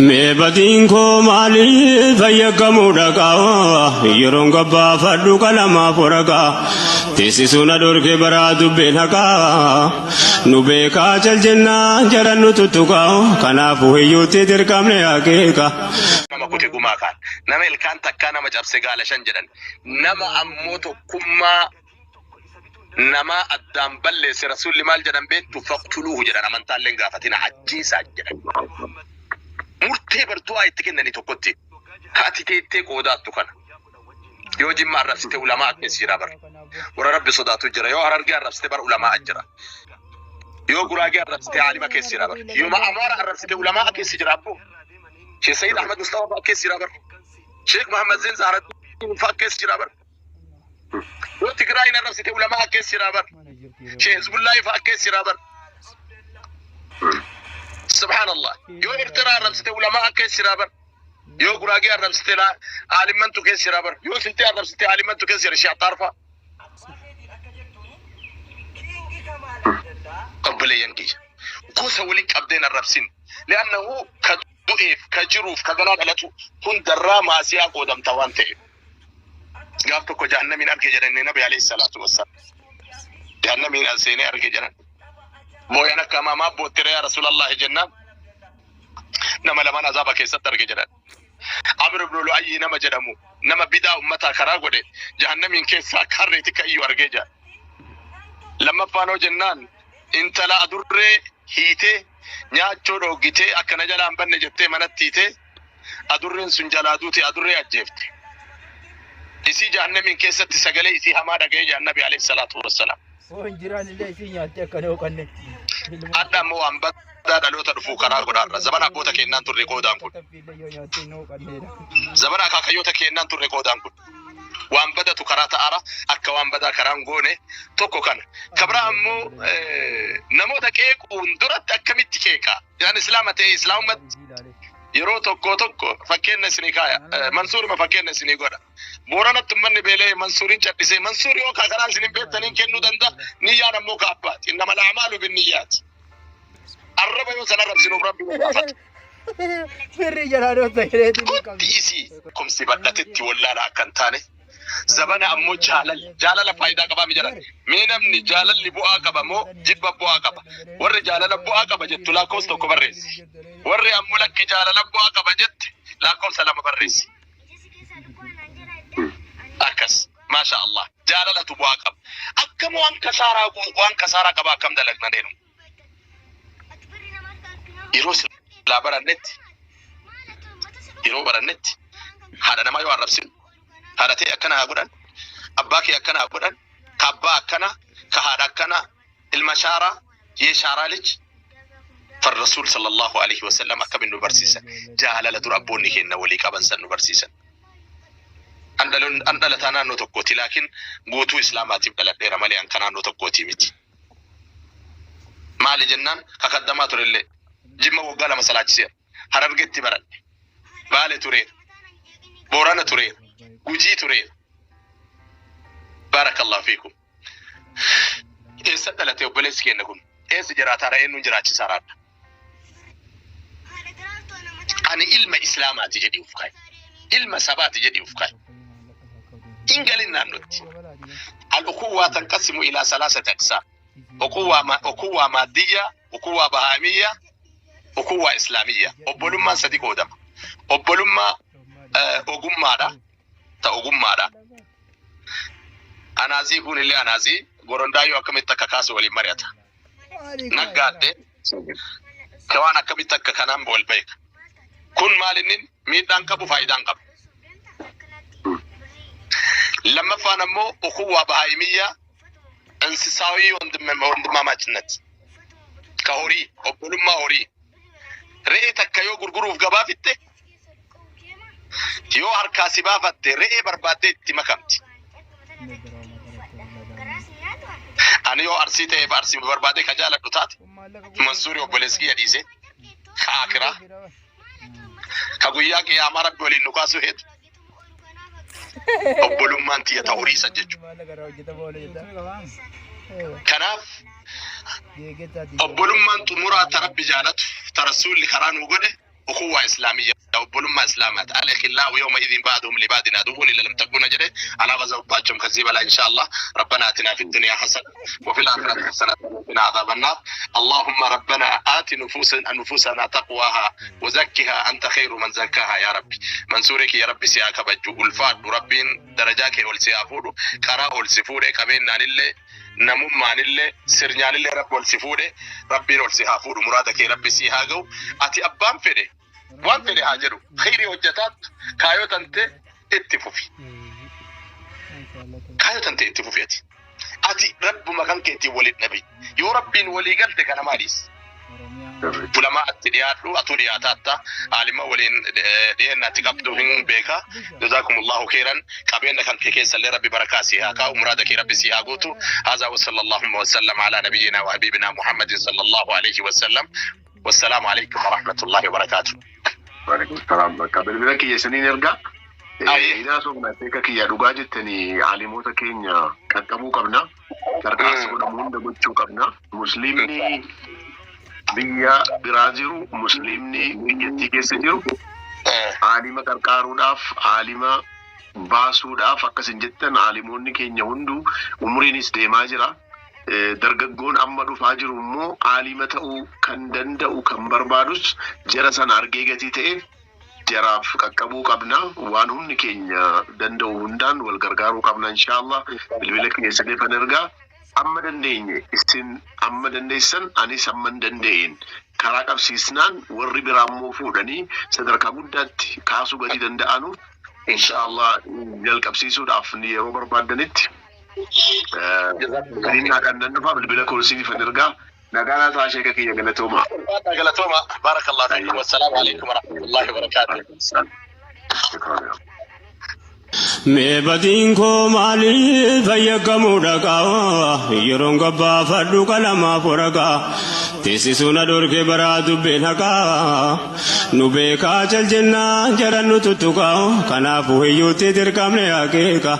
Mee badiin koo maaliif fayyakkamuu dhaqaa yeroon gabbaafadhu qalamaaf waraqaa teessisuu na dhorke baraa dubbeen haqaa nu beekaa cal jennaan jaran nu tuttuqaa kanaafuu hiyyuutti dirqamne akeeka. Nama kute gumaa kaan. Nama ilkaan takkaa nama cabse gaala shan jedhan. Nama ammoo tokkummaa namaa addaan balleesse rasuulli maal jedhan beektu faqtuluuhu jedhan amantaallee hin gaafatina ajjeesaa jedhan. Murtee bartu'aa itti kennanii tokkotti ka ati teettee qoodaattu kana. Yoo jimma arrabsite ulamaa keessa jira bar. Warra rabbi sodaatu jira. Yoo harargee arrabsite bar ulamaa jira. Yoo guraagee arrabsite aalima keessa jira bar. Yoo amaara arrabsite ulamaa keessa jira abboo. Sheekh Sayyid Ahmad Mustafa fa'aa keessa jira bar. Sheekh Muhammad Zain Zahraddin fa'aa keessa jira bar. Yoo Tigraayin arrabsite ulamaa keessa jira bar. Sheekh Hizbullaahi fa'aa keessa jira bar. Subhanallah. Yoo Eertiraa arrabsite ulamaa keessa jira bar. Yoo Guraagee arrabsite aalimmantu keessa jira bar. Yoo Silxee arrabsite aalimmantu keessa jira Sheekh Axxaar fa'a. Obboleeyyan kiyya. Gosa waliin qabdeen arrabsin. Li'annahu ka du'eef, ka jiruuf, ka ganaa dhalatu hundarraa maasiyaa qoodamta waan ta'eef. Gaaf tokko jahannamiin arge jedhan nabi alayhi salaatu wassalaam. Jahannamiin al seenee arge jedhan. Booyan akka hamaa maaf boottire yaa Rasuulallahi jennaan nama lamaan azaaba keessatti arge jedhan. Amr ibn Lu'ayyi nama jedhamu nama bidaa ummataa karaa godhe jahannamiin keessaa akka harreetti akka iyyu argee jedhan. Lammaffaan hoo jennaan intala adurree hiitee nyaachuu dhooggitee akka na jalaa hin banne jettee manatti hiitee adurreen sun jalaa duute adurree ajjeefte. Isii jahannamiin keessatti sagalee isii hamaa dhaga'ee jedhan Nabi alayhi salaatu wassalaam. Hoo hin jiraan illee isii nyaattee akka hin hooqanne. Hadha ammoo waan badaa dhaloota dhufuu karaa godhaarra. Zamana abboota keennaan turre qoodaan kun. Taffii illee yoo nyaattee hin hooqanneedha. Zamana akaakayyoota keennaan turre qoodaan kun. Waan badatu karaa ta'aara akka waan badaa karaan goone tokko kana. Kabira ammoo namoota qeequun duratti akkamitti qeeqa? Yaan islaama ta'e islaamumatti yeroo tokko tokko fakkeenya isinii kaaya. Mansuuruma fakkeenya isinii godha. Booranatti ummanni beela'e Mansuuriin cadhisee Mansuur yoo karaa isin hin beektaniin kennuu danda'a. Niyyaan ammoo ka abbaati. Innamal a'maalu binniyyaati. Arraba yoo san arrabsinuuf rabbi nu gaafata. Firri jalaa dhoofta jedheetiin hin Hundi qabdu. isii kumsi badhatetti wallaala akka hin taane zabana ammoo jaalalli jaalala faayidaa qabaa mi jedhan mee namni jaalalli bu'aa qaba moo jibba bu'aa qaba warri jaalala bu'aa qaba jettu lakkoofsa tokko barreessi warri ammoo lakki jaalala bu'aa qaba jette lakkoofsa lama barreessi akkas maasha Allah jaalalatu bu'aa qaba akkam waan kasaaraa waan kasaaraa qaba akkam dalagna deenu yeroo silaa barannetti yeroo barannetti haadha namaa yoo arrabsinu haadha ta'e akkana haa godhan abbaa kee akkana haa godhan ka abbaa akkana ka haadha akkana ilma shaaraa yee shaaraa lij farrasuul sallallahu alaihi wasallam akkamiin nu barsiisan jaalala dur abboonni keenya walii qaban san nu barsiisan. An dhalataa naannoo tokkooti laakiin guutuu islaamaatiif dhaladheera malee an ka naannoo tokkooti miti. Maali jennaan kakaddamaa turellee jimma waggaa lama salaachiseera. Harargetti baradhe. Baale tureera. Boorana tureera. Gujii tureera. Baarakallahu fiikum. Eessa dhalate obboleessi keenya kun? Eessa jiraataara eenyuun jiraachisaaraadha? Ani ilma Islaamaati jedhii uf kaa'i. Ilma sabaati jedhii uf kaa'i. Hin galin naannotti. Al-ukuwwaa tanqasimu ilaa salaasati aqsaam. Ukuwwaa maaddiyyaa, ukuwwaa bahaamiyyaa, ukuwwaa islaamiyyaa. Obbolummaan sadi qoodama. Obbolummaa ogummaadha. Ta ogummaadha. Anaasii kun illee anaasii gorondaayyoo akkamitti akka kaasu waliin mari'ata. Naggaadde waan akkamitti akka kanaan wal beeka. Kun maal inni miidhaan qabu faayidaan qabu. Lammaffaan ammoo ukuwwaa bahaa'imiyyaa insisaawii wandimmaamaachነት ka horii obbolummaa horii re'ee takka yoo gurguruuf gabaa fitte yoo harkaa si baafatte re'ee barbaaddee itti makamti. Ani yoo arsii ta'eef arsii barbaadee ka jaaladhu taate Mansuuri obboleessi kiyya dhiisee ka akiraa ka guyyaa qiyaamaa rabbi waliin nu kaasuu heetu obbolummaan tiyya ta horii san jechuudha. Kanaaf obbolummaan xumuraa ta rabbi jaalatu ta rasuulli karaa nuu godhe Ukhuwaa Islaamiyyaa, obbolummaa Islaamaati. Al-ikhillaa'u yawma idhin ba'duhum li ba'din aduwwun illa al-muttaquuna jedhe. Alaabazabbaachuum ከዚህ በላይ ኢንሻአላህ። ረበና አቲና ፊ ዱንያ ሐሰና ወፊል አኺረቲ ሐሰና ወቂና አዛበ ናር። አላሁመ ረበና አቲ ኑፉሰና ተቅዋሃ ወዘኪሃ አንተ ኸይሩ መን ዘካሃ። ያ ረቢ፣ Mansuurii kiyya Rabbi si haa kabajju, ulfaadhu. Rabbiin darajaa kee ol si haa fuudhu, karaa ol si fuudhe, qabeenyaanillee, namummaanillee, sirnyaanillee Rabbi ol si fuudhe. Rabbiin ol si haa fuudhu, muraada kee Rabbi si haa ga'u. Ati abbaan fedhe waan fedhe haa jedhu, khayrii hojjetaattu, kaayoo tante itti fufi, kaayoo tante itti fufi. Ati Rabbuma kan keetiin walin dhabi. Yoo Rabbiin walii galte, kana maaliis ulamaa atti dhiyaadhu, atuu dhiyaataatta, aalima waliin dhiyeennatti qabdu hin beeka. Jazakumullahu khairan. Qabeenya kan kee keessallee Rabbi barakaa si haa kaa'u, muraada kee Rabbi si haa guutu. هذا وصلى اللهم وسلم على نبينا وحبيبنا محمد صلى الله عليه وسلم، والسلام عليكم ورحمة الله وبركاته. Waalaikum salaam. Bakka bilbila kiyya isiniin ergaa. Aye. Hidhaa soofna akka kiyya dhugaa jettanii, aalimoota keenya qaqqabuu qabna. Gargaarsa godhamu hunda gochuu qabna. Musliimni biyya biraa jiru, musliimni biyyattii keessa jiru aalima qarqaaruudhaaf, aalima baasuudhaaf, akkasin jettan, aalimoonni keenya hunduu umriinis deemaa jira. Dargaggoon amma dhufaa jiru immoo aalima ta'uu kan danda'u kan barbaadus jara sana argee gatii ta'eef jaraaf qaqqabuu qabna. Waan humni keenya danda'u hundaan wal gargaaruu qabna, inshaallah. Bilbila keenya isiniifan ergaa. Amma dandeenye, isin amma dandeessan, anis amma hin danda'een karaa qabsiisnaan, warri biraa immoo fuudhanii sadarkaa guddaatti kaasuu gatii danda'anuuf, inshaallah, jalqabsiisuudhaaf yeroo barbaadanitti gariin nan dhufaa. Bilbila koo isiniifan ergaa. Nagaa laataa, sheeka kiyya, galatooma. Galatooma. بارك الله فيكم، والسلام عليكم ورحمة الله وبركاته. شكرا. Mee batiin koo maaliif fayyakkamuu dhaqaa? Yeroon gabbaafadhu qalamaaf waraqaa teessisuu na dhorke baraa dubbeen haqaa. Nu beekaa cal jennaan jaran nu tuttuqaa, kanaafuu hiyyuutti dirqamne akeeka.